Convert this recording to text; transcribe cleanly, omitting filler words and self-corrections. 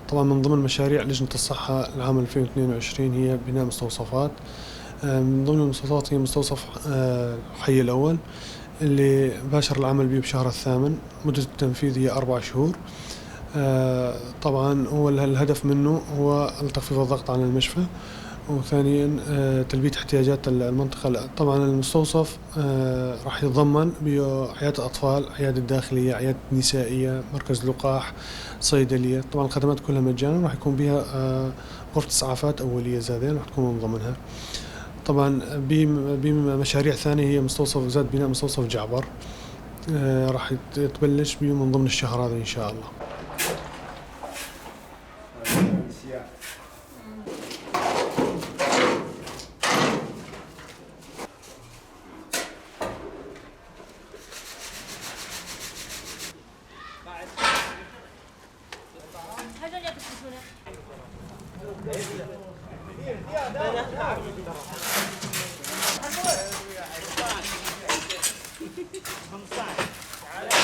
طبعا من ضمن مشاريع لجنة الصحة العام 2022 هي بناء مستوصفات. من ضمن المستوصفات هي مستوصف الحي الأول اللي باشر العمل به بشهر الثامن، مدة التنفيذ هي 4 شهور. طبعا هو الهدف منه هو تخفيف الضغط عن المشفى، وثانيا تلبية احتياجات المنطقة. طبعا المستوصف راح يتضمن بعيادة أطفال، عيادة داخلية، عيادة نسائية، مركز لقاح، صيدلية. طبعا الخدمات كلها مجانا، راح يكون بها غرفة إسعافات أولية زادين راح تكون من ضمنها. طبعا بمشاريع ثانية هي مستوصف زاد بناء مستوصف جعبر، راح تبلش به من ضمن الشهر هذا إن شاء الله.